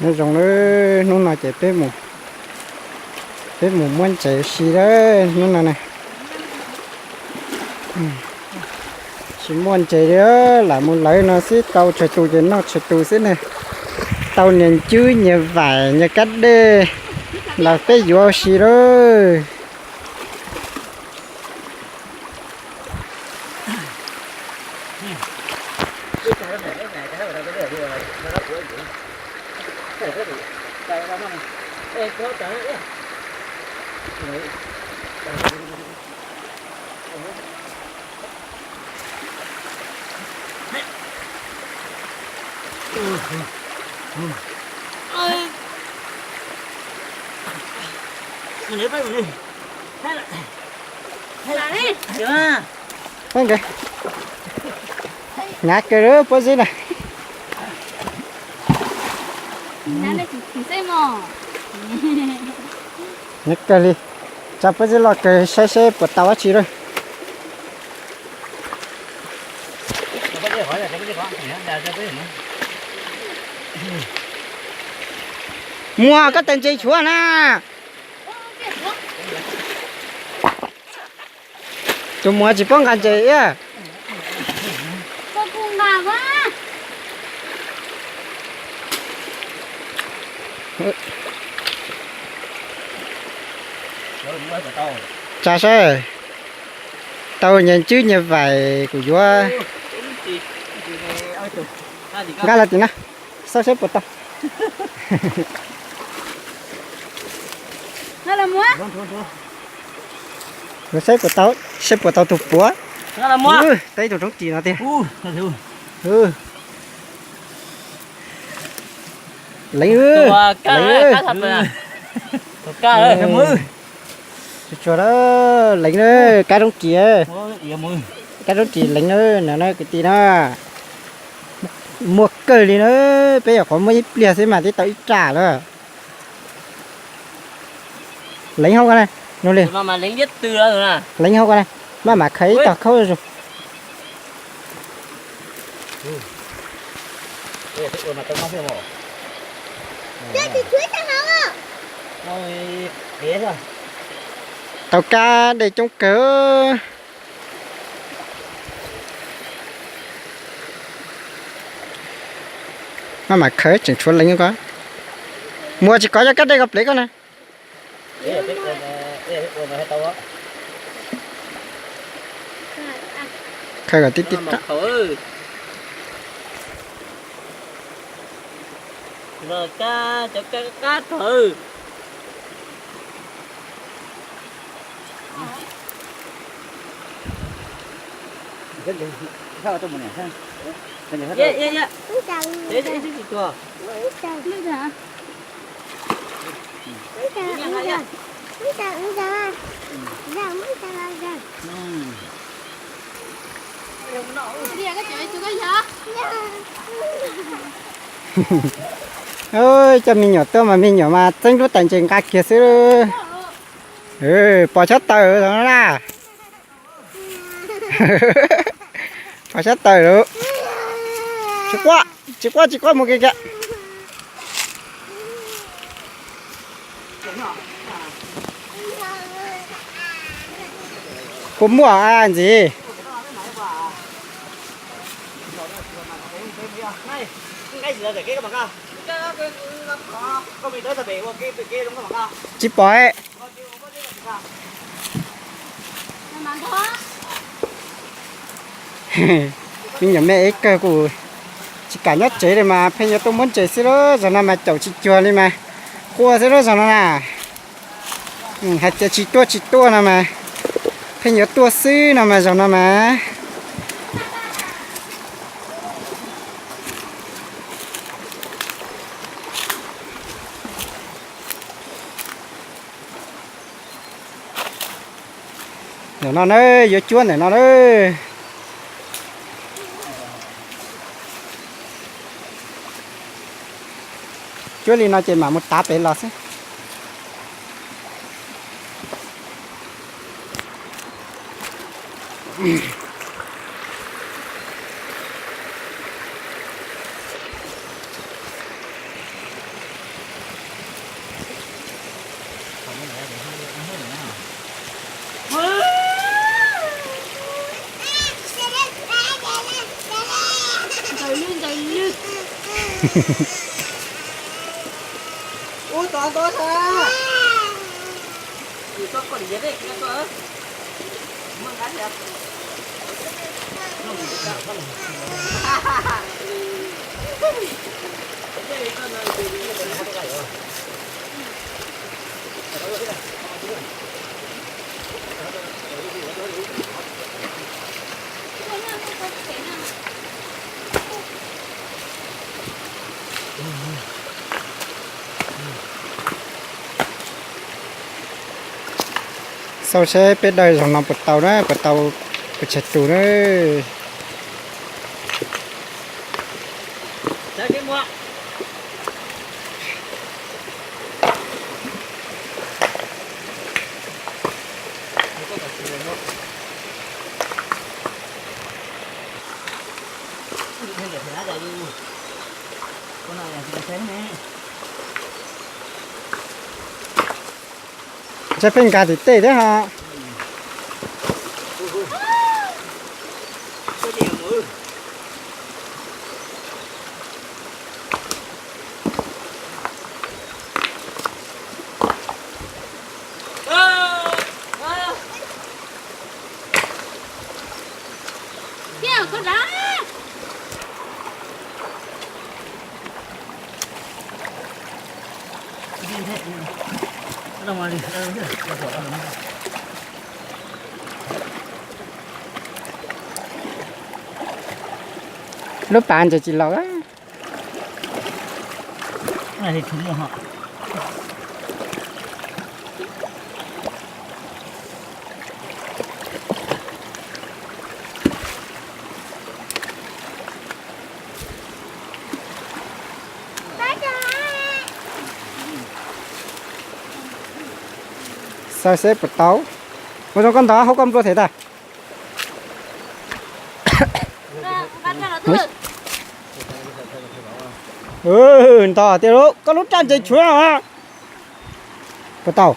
Nyob zoo na, hnub no ces peb mus, peb mus muab ntses si lawm hnub no na. Tsis muaj ntses li, lam mus lawv no xwb, tau tsawg tus ces noj tsawg tus xwb ne. Tau nyias ncwb nyias vaim nyias kab dej los peb yuav si lawm. Hnyav kawg li pob zeb na. Hnyav kawg li. Tsa pob zeb los kawg saib seb puas tau dab tsi lawm. Muag, koj tawm ntses tshuav na. Tus muam tsis paub nqa ntses ib. Tsa saib, tau nyias ncwb nyias vaim kuv yuav. Nqa los tim no, xauj saib puas tau. Saib puas tau, saib puas tau tus puav. Tau ib tug roob ris no tiag. Leev, leev. Tsuag tsuag, leev na, kab roob ris, kab roob ris leev na, no na kwv tij na. Muaj kawg li na, peb yog qhov muaj ib pliag xwb mas twb tau ib ram lawm. Leev hauv ko na, nug li. Leev hauv ko na, maj mam khaws ib tog khaub zuj zus. Tau kab dej coob kawg. Maj mam khaws tseem tshuav leev ko. Muam tsis kov cov kab dej ko plev koj na. Khaws kom tib tib qab. Coj me nyuam tuaj mas me nyuam mas txeeb lub tais ntses nqa kiag xwb. Pos xyab taws no na. Pos xyab taws lawm. Tsis quaj, tsis quaj, tsis quaj, mus kiag kiag. Puas muaj ntxiv? Tsis pom. Me nyuam me ib kawg kuj tsis kam nyob tsev li mas pheej yuav tuaj muab ntses xwb lauj. Zaum no mas caum tsis cuag li mas quaj xwb lauj zaum no na. Hais tias tsis tuaj tsis tuaj no mas pheej yuav tuaj xwb no mas zaum no mas. Ntawm no na, yuav cuab ntawm no na. Cuab li no ces mam mus tav pem los xwb. Xauj seb peb daws zaum no puas tau na, puas tau, puas tsawg tus na. Ntshe pheej nkag tim tej thiab ha. Lub pas ntses tsis laus. Xav seb puas tau. Ua zoo koj ntog hauv koj nplua thiab tag. Ntog tiag lauj, koj lub raj ntses tshuav. Puas tau?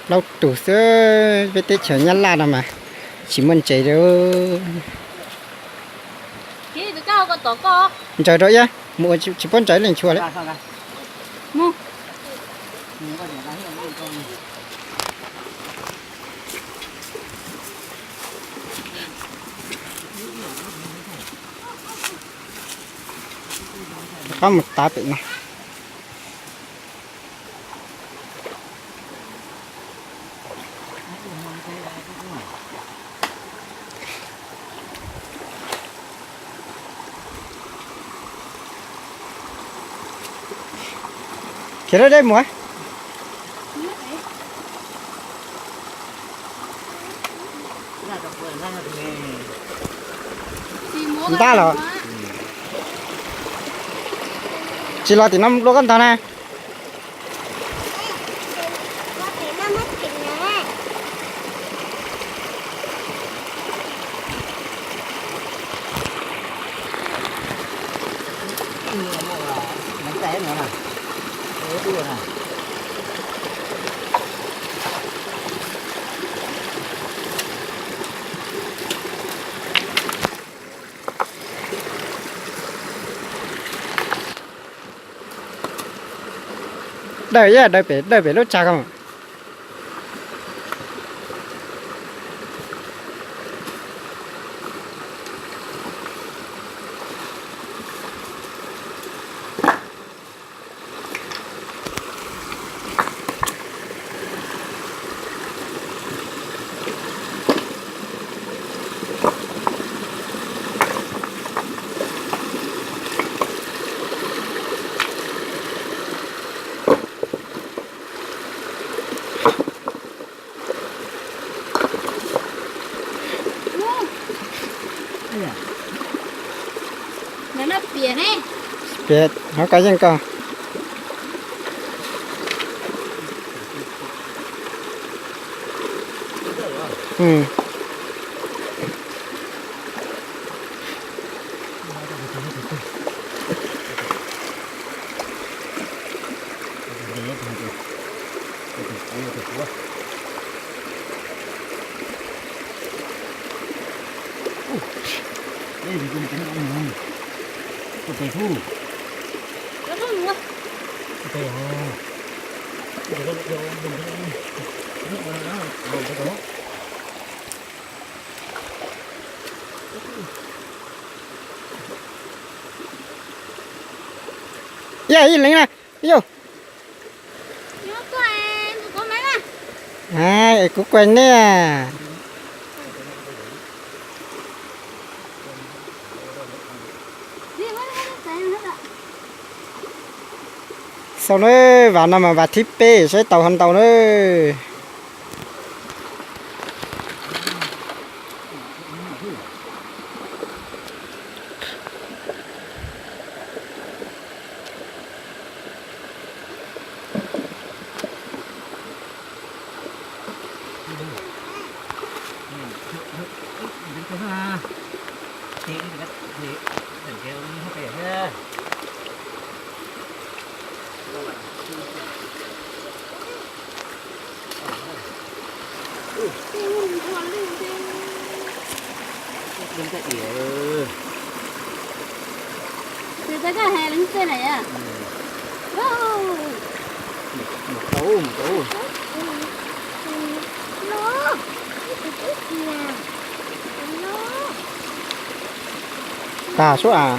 Plaub tus xwb, peb teb chaws Nyab Laj no mas tsis muaj ntses li. Ntsaws rau iab mus ua tsis paub ntsaws leej tshua li. Rov qab mus tav pem no. Khiav deb deb mus. Ntab los. Tsis los tim no dua koj ntog na. Dawj, dawj pem, dawj pem lub tsag ko. Piav, hov koj yeej koj. Mm. Yog ib leeg na, yog. Kuv kuaj nej. Xaus na, vas no mas vas thib peb saib tau ho ntau na. Tag suab a.